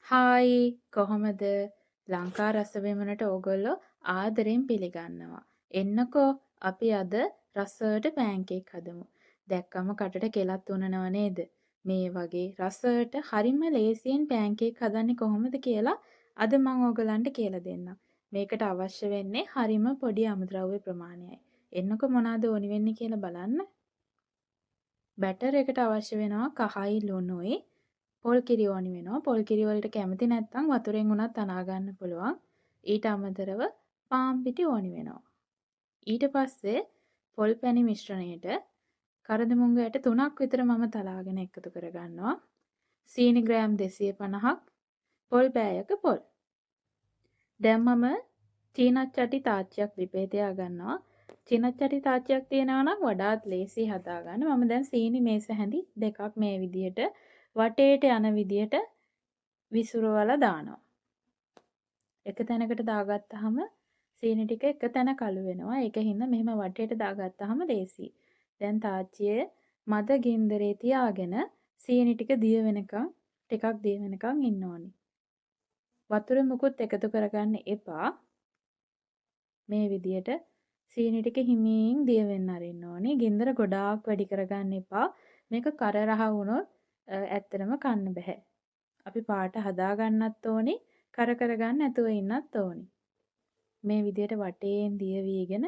Hi, කොහොමද? ලංකා රසවිමනට ඕගොල්ලෝ ආදරෙන් පිළිගන්නවා. එන්නකෝ අපි අද රසට පෑන්කේක් හදමු. දැක්කම කටට කෙලත් උනනව නේද? මේ වගේ රසට හරිම ලේසියෙන් පෑන්කේක් හදන්නේ කොහොමද කියලා අද මං ඕගොල්ලන්ට කියලා දෙන්නම්. මේකට අවශ්‍ය වෙන්නේ හරිම පොඩි අමුද්‍රව්‍ය ප්‍රමාණයයි. එන්නකෝ මොනවාද ඕනි වෙන්නේ කියලා බලන්න. බැටර් එකට අවශ්‍ය වෙනවා කහයි ලුණුයි පොල් කිරි ඕනි වෙනවා. පොල් කිරි වලට කැමති නැත්නම් වතුරෙන් උනත් අනා ගන්න පුළුවන්. ඊට අමතරව පාන් පිටි ඕනි වෙනවා. ඊට පස්සේ පොල් පැණි මිශ්‍රණයට කරද මුංග ඇට 3ක් විතර මම තලාගෙන එකතු කරගන්නවා. සීනි ග්‍රෑම් 250ක්, පොල් පෑයක පොල්. දැන් මම චීනත් චටි තාච්චියක් ලිපේ තියා ගන්නවා. චීනත් චටි තාච්චියක් තියෙනවා නම් වඩාත් ලේසි හදාගන්න. මම දැන් සීනි මේස හැඳි දෙකක් මේ විදියට වටේට යන විදියට විසිරවලා දානවා. එක තැනකට දාගත්තාම සීනි ටික එක තැන කළු වෙනවා. ඒක හින්දා මෙහෙම වටේට දාගත්තාම ලේසි. දැන් තාච්චියේ මද ගින්දරේ තියාගෙන සීනි ටික දිය වෙනකන්, ටිකක් දිය වෙනකන් ඉන්න ඕනි. වතුර මුකුත් එකතු කරගන්න එපා. මේ විදියට සීනි ටික හිමින් දිය වෙන්න අරින්න ඕනි. ගින්දර ගොඩාක් වැඩි කරගන්න එපා. මේක කර රහ වුණොත් ඇත්තටම කන්න බැහැ. අපි පාට හදාගන්නත් ඕනි, කර කරගන්න නැතුව ඉන්නත් ඕනි. මේ විදියට වටේන් දිය වීගෙන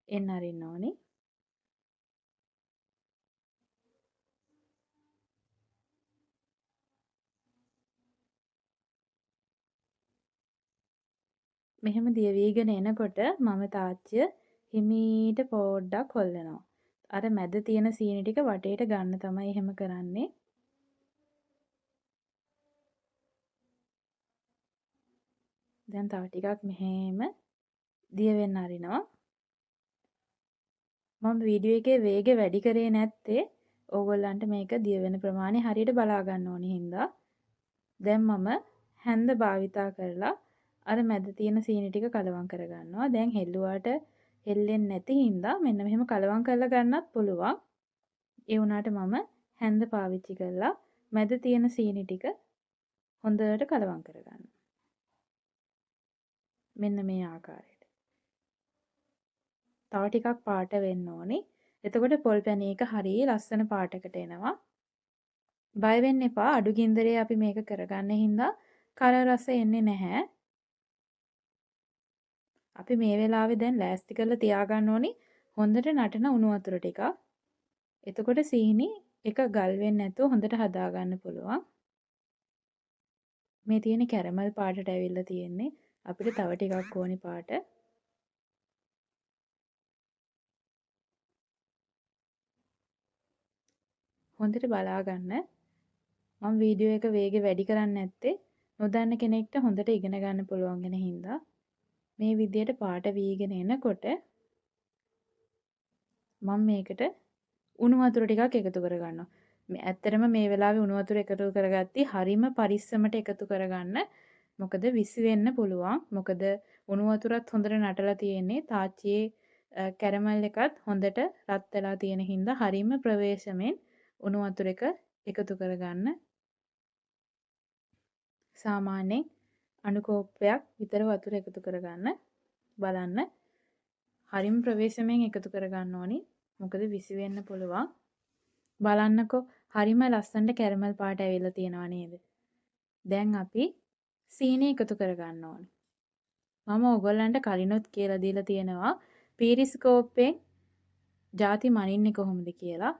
එන්න අරින්න ඕනි. මෙහෙම දිය වීගෙන එනකොට මම තාච්චිය හිමීට පොඩ්ඩක් හොල්ලනවා. අර මැද තියෙන සීනි ටික වටේට ගන්න තමයි එහෙම කරන්නේ. දැන් තව ටිකක් මෙහෙම දිය වෙන්න අරිනවා. මම වීඩියෝ එකේ වේගය වැඩි කරේ නැත්තේ ඕගොල්ලන්ට මේක දිය වෙන ප්‍රමාණය හරියට බලා ගන්න ඕනි හින්දා. දැන් මම හැන්ද භාවිතා කරලා අර මැද තියෙන සීනි ටික කලවම් කරගන්නවා. දැන් හෙල්ලුවාට හෙල්ලෙන්නේ නැති හින්දා මෙන්න මෙහෙම කලවම් කරලා ගන්නත් පුළුවන්. ඒ වුණාට මම හැන්ද පාවිච්චි කරලා මැද තියෙන සීනි ටික හොඳට කලවම් කරගන්නවා. මෙන්න මේ ආකාරයට. තව ටිකක් පාට වෙන්න ඕනි. එතකොට පොල් පැණි එක හරිය ලස්සන පාටකට එනවා. බය වෙන්න එපා. අඩු ගින්දරේ අපි මේක කරගන්න හින්දා කර රස එන්නේ නැහැ. අපි මේ වෙලාවේ දැන් ලෑස්ති කරලා තියාගන්න ඕනි හොඳට නටන උණු වතුර ටිකක්. එතකොට සීනි එක ගල් වෙන්නේ නැතුව හොඳට හදාගන්න පුළුවන්. මේ තියෙන කැරමල් පාටට ඇවිල්ලා තියෙන්නේ. අපිට තව ටිකක් ඕනි පාට. හොඳට බලාගන්න. මම වීඩියෝ එක වේගෙ වැඩි කරන්නේ නැත්තේ නොදන්න කෙනෙක්ට හොඳට ඉගෙන ගන්න පුළුවන් වෙන හින්දා. මේ විදියට පාට වීගෙන එනකොට මම මේකට උණු වතුර ටිකක් එකතු කරගන්නවා. ඇත්තටම මේ වෙලාවේ උණු වතුර එකතු කරගද්දි හරිම පරිස්සමට එකතු කරගන්න. මොකද විසි වෙන්න පුළුවන්. මොකද උණු වතුරත් හොඳට නටලා තියෙන්නේ. තාච්චියේ කැරමල් එකත් හොඳට රත් වෙලා තියෙන හින්දා හරිම ප්‍රවේශමෙන් උණු වතුර එක එකතු කරගන්න. සාමාන්‍යයෙන් අණු කෝප්පයක් විතර වතුර එකතු කරගන්න. බලන්න. හරිම ප්‍රවේශමෙන් එකතු කරගන්න ඕනි. මොකද විසි වෙන්න පුළුවන්. බලන්නකෝ හරිම ලස්සනට කැරමල් පාට ඇවිල්ලා තියෙනවා නේද? දැන් අපි සීනි එකතු කරගන්න ඕනි. මම ඔයගොල්ලන්ට කලිනුත් කියලා දීලා තියෙනවා පීරිස් කෝප්පෙන් ජාති මනින්නේ කොහොමද කියලා.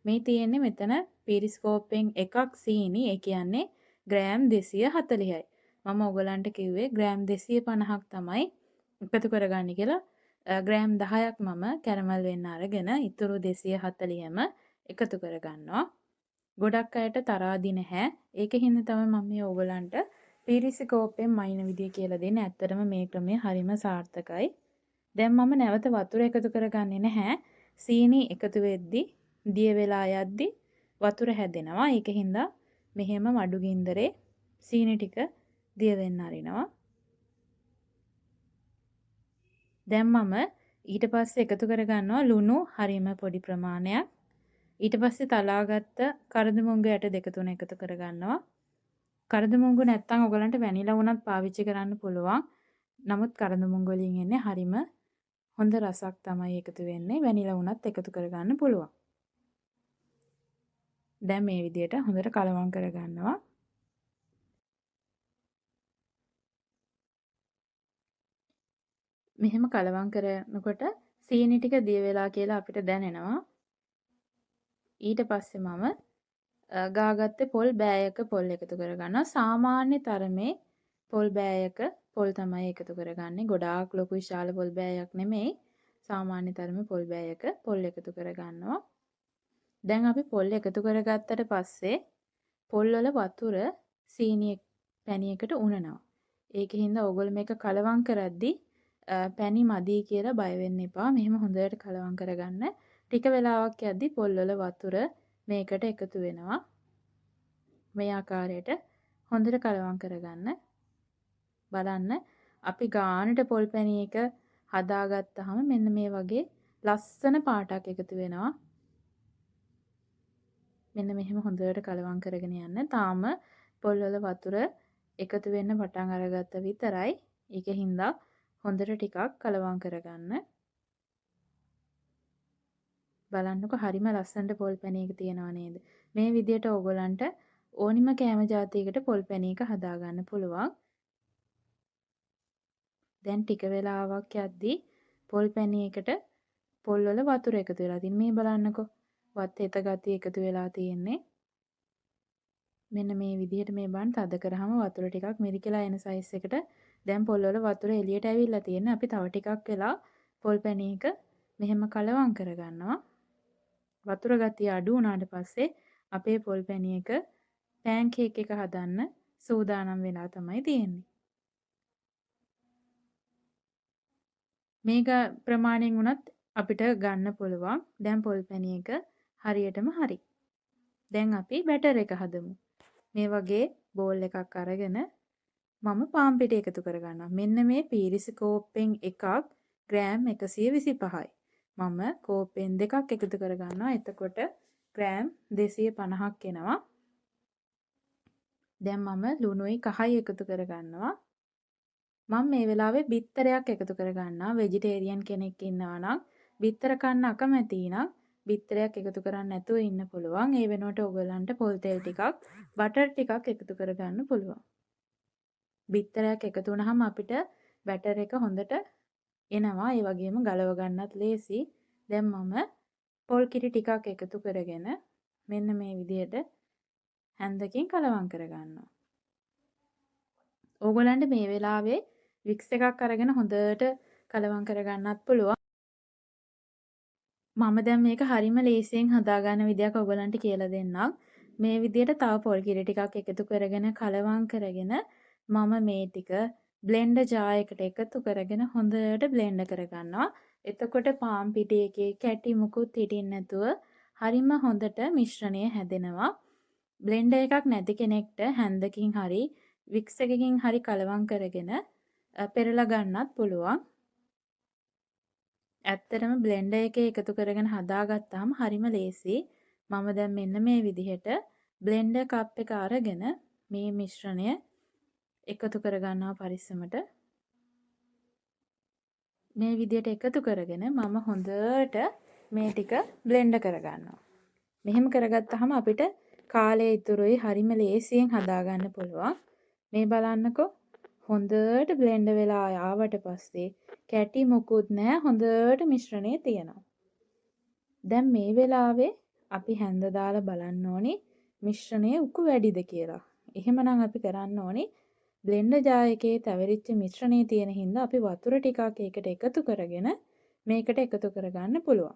මේ තියෙන්නේ මෙතන පීරිස් කෝප්පෙන් එකක් සීනි, ඒ කියන්නේ ග්‍රෑම් 240යි. මම ඔයගොල්ලන්ට කිව්වේ ග්‍රෑම් 250ක් තමයි එකතු කරගන්නේ කියලා. ග්‍රෑම් 10ක් මම කැරමල් වෙන්න අරගෙන ඉතුරු 240ම එකතු කරගන්නවා. ගොඩක් අයට තරාදි නැහැ. ඒක හින්දා තමයි මම මේ ඔයගොල්ලන්ට පීරිසි කෝප්පෙන් මයින් විදිය කියලා දෙන්නේ. ඇත්තටම මේ ක්‍රමය හරිම සාර්ථකයි. දැන් මම නැවත වතුර එකතු කරගන්නේ නැහැ. සීනි එකතු වෙද්දි දිය වෙලා යද්දි වතුර හැදෙනවා. ඒක හින්දා මෙහෙම මඩු ගින්දරේ සීනි ටික දිය වෙන්න අරිනවා. දැන් මම ඊට පස්සේ එකතු කරගන්නවා ලුණු හරිම පොඩි ප්‍රමාණයක්. ඊට පස්සේ තලාගත්ත කරදු මුංග ඇට දෙක තුන එකතු කරගන්නවා. කරද මුංගු නැත්තම් ඔයගලන්ට වැනිලා වුණත් පාවිච්චි කරන්න පුළුවන්. නමුත් කරද මුංගු වලින් එන්නේ හරිම හොඳ රසක් තමයි එකතු වෙන්නේ. වැනිලා වුණත් එකතු කරගන්න පුළුවන්. දැන් මේ විදියට හොඳට කලවම් කරගන්නවා. මෙහෙම කලවම් කරනකොට සීනි ටික දිය වෙලා කියලා අපිට දැනෙනවා. ඊට පස්සේ මම ගාගත්තේ පොල් බෑයක පොල් එකතු කරගන්නවා. සාමාන්‍ය තරමේ පොල් බෑයක පොල් තමයි එකතු කරගන්නේ. ගොඩාක් ලොකු විශාල පොල් බෑයක් නෙමෙයි. සාමාන්‍ය තරමේ පොල් බෑයක පොල් එකතු කරගන්නවා. දැන් අපි පොල් එකතු කරගත්තට පස්සේ පොල් වල වතුර සීනි පැණි එකට උනනවා. ඒකෙන් හින්දා ඕගොල්ලෝ මේක කලවම් කරද්දි පැණි මදි කියලා බය වෙන්න එපා. මෙහෙම හොඳට කලවම් කරගන්න. ටික වෙලාවක් යද්දි පොල් වල වතුර මේකට එකතු වෙනවා. මේ ආකාරයට හොඳට කලවම් කරගන්න. බලන්න අපි ගානට පොල් පැණි එක හදාගත්තාම මෙන්න මේ වගේ ලස්සන පාටක් එකතු වෙනවා. මෙන්න මෙහෙම හොඳට කලවම් කරගෙන යන්න. තාම පොල් වල වතුර එකතු වෙන්න පටන් අරගත්ත විතරයි. ඒක හින්දා හොඳට ටිකක් කලවම් කරගන්න. බලන්නකො හරිම ලස්සනට පොල් පැණි එක තියෙනවා නේද? මේ විදියට ඕගොල්ලන්ට ඕනිම කෑම ජාතියකට පොල් පැණි එක හදාගන්න පුළුවන්. දැන් ටික වෙලාවක් යද්දි පොල් පැණි එකට පොල් වල වතුර එකතු වෙලා තියෙන. මේ බලන්නකො වත් එත ගතිය එකතු වෙලා තියෙන්නේ. මෙන්න මේ විදිහට මේ බන් තද කරාම වතුර ටිකක් මිරිකලා එන සයිස් එකට දැන් පොල් වල වතුර එළියට ඇවිල්ලා තියෙන්නේ. අපි තව ටිකක් වෙලා පොල් පැණි එක මෙහෙම කලවම් කරගන්නවා. වතුර ගතිය අඩු වුණාට පස්සේ අපේ පොල් පැණි එක පෑන් කේක් එක හදන්න සූදානම් වෙලා තමයි තියෙන්නේ. මේක ප්‍රමාණයෙන් වුණත් අපිට ගන්න පුළුවන්. දැන් පොල් පැණි එක හරියටම හරි. දැන් අපි බැටර් එක හදමු. මේ වගේ බෝල් එකක් අරගෙන මම පාන් පිටි එකතු කරගන්නවා. මෙන්න මේ පීරිසි කෝප්පෙන් එකක් ග්‍රෑම් 125යි. මම කෝප්පෙන් දෙකක් එකතු කරගන්නවා. එතකොට ග්‍රෑම් 250ක් එනවා. දැන් මම ලුණුයි කහයි එකතු කරගන්නවා. මම මේ වෙලාවේ බිත්තරයක් එකතු කරගන්නවා. වෙජිටේරියන් කෙනෙක් ඉන්නවා නම් බිත්තර කන්න අකමැති නම් බිත්තරයක් එකතු කරන්න නැතුව ඉන්න පුළුවන්. ඒ වෙනුවට ඔයගොල්ලන්ට පොල් තෙල් ටිකක්, බටර් ටිකක් එකතු කරගන්න පුළුවන්. බිත්තරයක් එකතු වුණාම අපිට බැටර් එක හොඳට එනවා. ඒ වගේම ගලව ගන්නත් ලේසි. දැන් මම පොල් කිරි ටිකක් එකතු කරගෙන මෙන්න මේ විදිහට හැන්දකින් කලවම් කරගන්නවා. ඕගොල්ලන්ට මේ වෙලාවේ වික්ස් එකක් අරගෙන හොඳට කලවම් කරගන්නත් පුළුවන්. මම දැන් මේක හරිම ලේසියෙන් හදාගන්න විදියක් ඔයගොල්ලන්ට කියලා දෙන්නම්. මේ විදියට තව පොල් කිරි ටිකක් එකතු කරගෙන කලවම් කරගෙන මම මේ ටික බ්ලෙන්ඩර් ජාර් එකට එකතු කරගෙන හොඳට බ්ලෙන්ඩ් කරගන්නවා. එතකොට පාන් පිටි එකේ කැටි මුකුත් හිටින්න නැතුව හරිම හොඳට මිශ්‍රණය හැදෙනවා. බ්ලෙන්ඩර් එකක් නැති කෙනෙක්ට හැන්දකින් හරි වික්ස් එකකින් හරි කලවම් කරගෙන පෙරලා ගන්නත් පුළුවන්. ඇත්තටම බ්ලෙන්ඩර් එකේ එකතු කරගෙන හදාගත්තාම හරිම ලේසි. මම දැන් මෙන්න මේ විදිහට බ්ලෙන්ඩර් කප් එක අරගෙන මේ මිශ්‍රණය එකතු කරගන්නවා පරිස්සමට. මේ විදිහට එකතු කරගෙන මම හොඳට මේ ටික බ්ලෙන්ඩ් කරගන්නවා. මෙහෙම කරගත්තාම අපිට කාලය ඉතුරුයි, හරිම ලේසියෙන් හදාගන්න පුළුවන්. මේ බලන්නකෝ හොඳට බ්ලෙන්ඩ් වෙලා ආවට පස්සේ කැටි මුකුත් නෑ, හොඳට මිශ්‍රණය තියෙනවා. දැන් මේ වෙලාවේ අපි හැන්ද දාලා බලන්න ඕනි මිශ්‍රණය උකු වැඩිද කියලා. එහෙමනම් අපි කරන්න ඕනි බ්ලෙන්ඩර් ජාර් එකේ තැවරිච්ච මිශ්‍රණය තියෙන හින්දා අපි වතුර ටිකක් ඒකට එකතු කරගෙන මේකට එකතු කරගන්න පුළුවන්.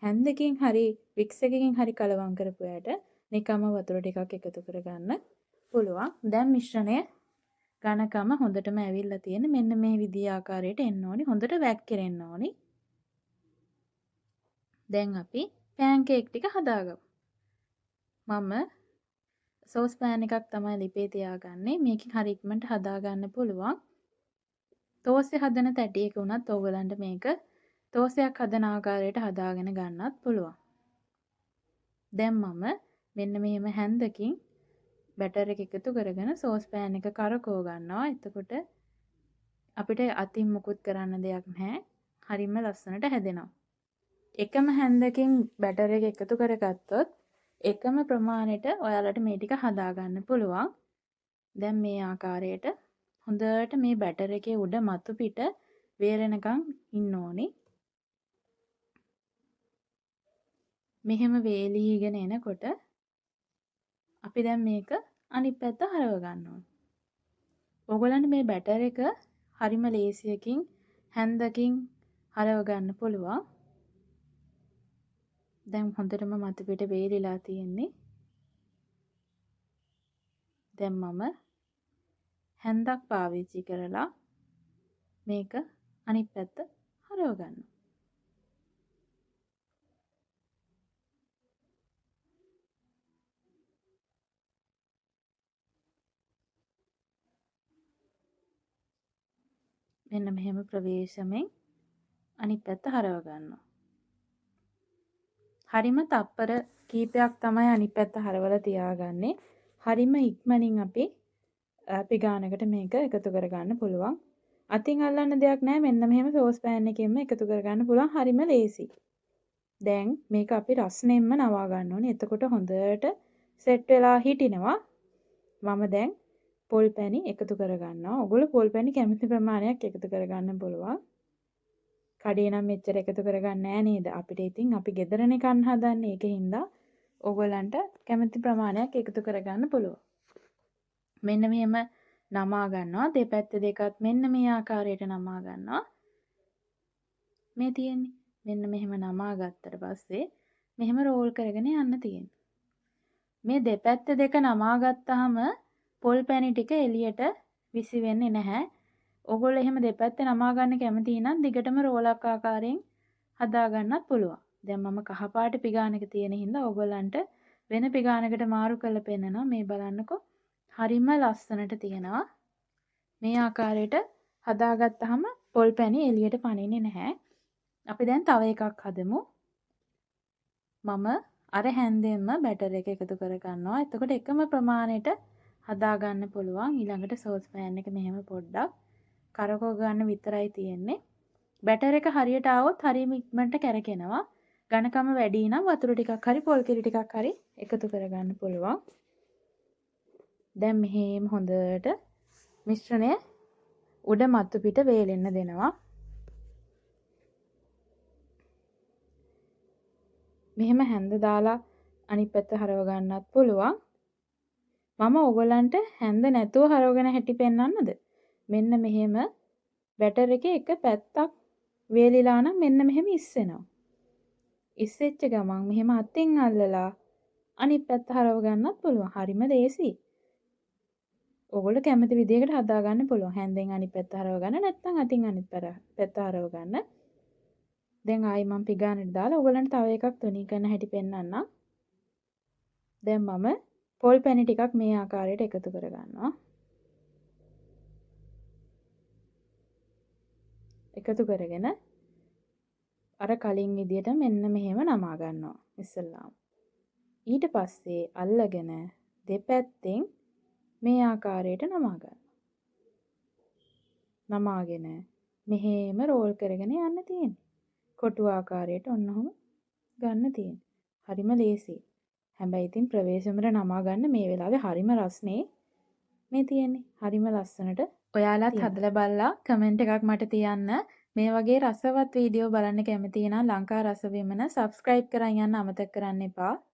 හැන්දකින් හරි වික්ස් එකකින් හරි කලවම් කරපු අයට නිකම්ම වතුර ටිකක් එකතු කරගන්න පුළුවන්. දැන් මිශ්‍රණය ඝනකම හොඳටම ඇවිල්ලා තියෙන මෙන්න මේ විදිය ආකාරයට එන්න ඕනි. හොඳට වැක්කිරෙන්න ඕනි. දැන් අපි පෑන් කේක් ටික හදාගමු. මම සෝස් පෑන් එකක් තමයි ලිපේ තියාගන්නේ. මේකෙන් හරි ඉක්මනට හදාගන්න පුළුවන්. තෝසෙ හදන තැටියක වුණත් ඕගොල්ලන්ට මේක තෝසයක් හදන ආකාරයට හදාගෙන ගන්නත් පුළුවන්. දැන් මම මෙන්න මෙහෙම හැන්දකින් බැටර් එක එකතු කරගෙන සෝස් පෑන් එක කරකව ගන්නවා. එතකොට අපිට අතින් මුකුත් කරන්න දෙයක් නැහැ. හරිම ලස්සනට හැදෙනවා. එකම හැන්දකින් බැටර් එක එකතු කරගත්තොත් එකම ප්‍රමාණයට ඔයාලට මේ ටික හදාගන්න පුළුවන්. දැන් මේ ආකාරයට හොඳට මේ බැටර් එකේ උඩ මතු පිට වේලෙනකන් ඉන්න ඕනි. මෙහෙම වේලීගෙන එනකොට අපි දැන් මේක අනිත් පැත්ත හරව ගන්න ඕනේ. ඔයගොල්ලන්ට මේ බැටර් එක හරිම ලේසියකින් හැන්දකින් හරව ගන්න පුළුවන්. දැන් හොඳටම මතු පිට වේලිලා තියෙන්නේ. දැන් මම හැන්දක් පාවිච්චි කරලා මේක අනිත් පැත්ත හරව ගන්නවා. මෙන්න මෙහෙම ප්‍රවේශමෙන් අනිත් පැත්ත හරව ගන්නවා. හරිම තප්පර කීපයක් තමයි අනිත් පැත්ත හරවලා තියාගන්නේ. හරිම ඉක්මනින් අපි පිගානකට මේක එකතු කරගන්න පුළුවන්. අතින් අල්ලන්න දෙයක් නෑ. මෙන්න මෙහෙම සෝස් පෑන් එකෙන්ම එකතු කරගන්න පුළුවන්. හරිම ලේසි. දැන් මේක අපි රස්නෙන්ම නවා ගන්න ඕනේ. එතකොට හොඳට සෙට් වෙලා හිටිනවා. මම දැන් පොල් පැණි එකතු කරගන්නවා. ඔයගොල්ලෝ පොල් පැණි කැමති ප්‍රමාණයක් එකතු කරගන්න පුළුවන්. කඩේ නම් මෙච්චර එකතු කරගන්න නෑ නේද? අපිට ඉතින් අපි ගෙදරනේ කන්න හදන්නේ. ඒක හින්දා ඔයගොල්ලන්ට කැමති ප්‍රමාණයක් එකතු කරගන්න පුළුවන්. මෙන්න මෙහෙම නමා ගන්නවා. දෙපැත්ත දෙකත් මෙන්න මේ ආකාරයට නමා ගන්නවා. මේ තියෙන්නේ. මෙන්න මෙහෙම නමා ගත්තට පස්සේ මෙහෙම රෝල් කරගෙන යන්න තියෙන්නේ. මේ දෙපැත්ත දෙක නමා ගත්තාම පොල් පැණි ටික එළියට විසි වෙන්නේ නැහැ. ඔයගොල්ලෝ එහෙම දෙපැත්ත නමා ගන්න කැමති නම් දිගටම රෝලක් ආකාරයෙන් හදා ගන්නත් පුළුවන්. දැන් මම කහ පාට පිගානක තියෙන හින්දා ඔයගොල්ලන්ට වෙන පිගානකට මාරු කරලා පෙන්නනවා. මේ බලන්නකෝ. හරිම ලස්සනට තියෙනවා. මේ ආකාරයට හදාගත්තාම පොල් පැණි එළියට පනින්නේ නැහැ. අපි දැන් තව එකක් හදමු. මම අර හැන්දෙන්ම බැටර් එක එකතු කරගන්නවා. එතකොට එකම ප්‍රමාණයට හදාගන්න පුළුවන්. ඊළඟට සෝස් පෑන් එක මෙහෙම පොඩ්ඩක් කරකව ගන්න විතරයි තියෙන්නේ. බැටර් එක හරියට ආවොත් හරියම ඉක්මනට කැරකෙනවා. ඝනකම වැඩි නම් වතුර ටිකක් හරි පොල් කිරි ටිකක් හරි එකතු කරගන්න පුළුවන්. දැන් මෙහෙම හොඳට මිශ්‍රණය උඩ මතු පිට වේලෙන්න දෙනවා. මෙහෙම හැන්ද දාලා අනිත් පැත්ත හරව ගන්නත් පුළුවන්. මම ඕගොල්ලන්ට හැන්ද නැතුව හරවගෙන හැටි පෙන්වන්නද? මෙන්න මෙහෙම බැටර් එකේ එක පැත්තක් වේලිලා නම් මෙන්න මෙහෙම ඉස්සෙනවා. ඉස්සෙච්ච ගමන් මෙහෙම අතින් අල්ලලා අනිත් පැත්ත හරව ගන්නත් පුළුවන්. හරිම ලේසි. ඔයගොල්ලෝ කැමති විදිහකට හදා ගන්න පුළුවන්. හැන්දෙන් අනිත් පැත්ත හරව ගන්න නැත්නම් අතින් අනිත් පැත්ත හරව ගන්න. දැන් ආයි මම පිගානට දාලා ඔයගොල්ලන්ට තව එකක් තුනී කරන හැටි පෙන්වන්නම්. දැන් මම පොල් පැණි ටිකක් මේ ආකාරයට එකතු කරගන්නවා. එකතු කරගෙන අර කලින් විදියට මෙන්න මෙහෙම නමා ගන්නවා ඉස්සෙල්ලාම. ඊට පස්සේ අල්ලගෙන දෙපැත්තෙන් මේ ආකාරයට නමා ගන්නවා. නමාගෙන මෙහෙම රෝල් කරගෙන යන්න තියෙන්නේ. කොටු ආකාරයට ඔන්න ඔහොම ගන්න තියෙන්නේ. හරිම ලේසි. හැබැයි ඉතින් ප්‍රවේශමට නමා ගන්න මේ වෙලාවේ හරිම රස්නේ මේ තියෙන්නේ. හරිම ලස්සනට ඔයාලත් හදලා බලලා කමෙන්ට් එකක් මට තියන්න. මේ වගේ රසවත් වීඩියෝ බලන්න කැමති නම් ලංකා රස විමන සබ්ස්ක්‍රයිබ් කරන් යන්න අමතක කරන්න එපා.